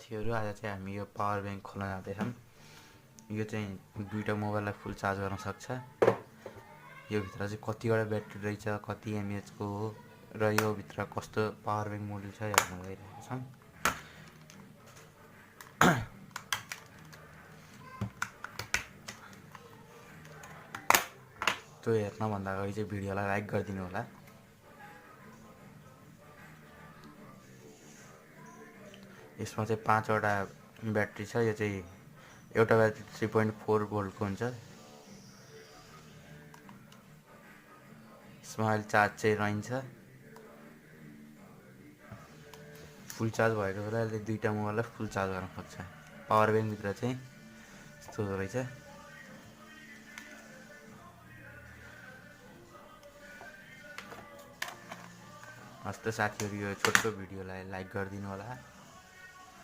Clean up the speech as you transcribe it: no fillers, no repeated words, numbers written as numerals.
साथीहरु आज चाहिँ हामी यो पावर बैंक खोल्न जाँदैछौँ। यो चाहिँ दुईटा मोबाइललाई फुल चार्ज गर्न सक्छ। यो भित्र चाहिँ कतिवटा ब्याट्री रहेछ, कति एमएएच को हो र यो भित्र कस्तो पावर बैंक मोडल छ हेर्न गइरहेका छौँ। त्यो हेर्न भन्दा अगाडि चाहिँ भिडियोलाई लाइक गरिदिनु होला। यसमा चाहिँ 5 वटा ब्याट्री छ। यो चाहिँ एउटा ब्याट्री 3.4 भोल्टको हुन्छ। यसमा अहिले चार्ज चाहिँ रहन्छ। फुल चार्ज भएको बेलाले दुईटा मोबाइललाई फुल चार्ज गर्न सक्छ। पावर बैंक भित्र चाहिँ यस्तो रहेछ। हस्त साथीहरु, यो छोटो भिडियोलाई लाइक गरिदिनु होला।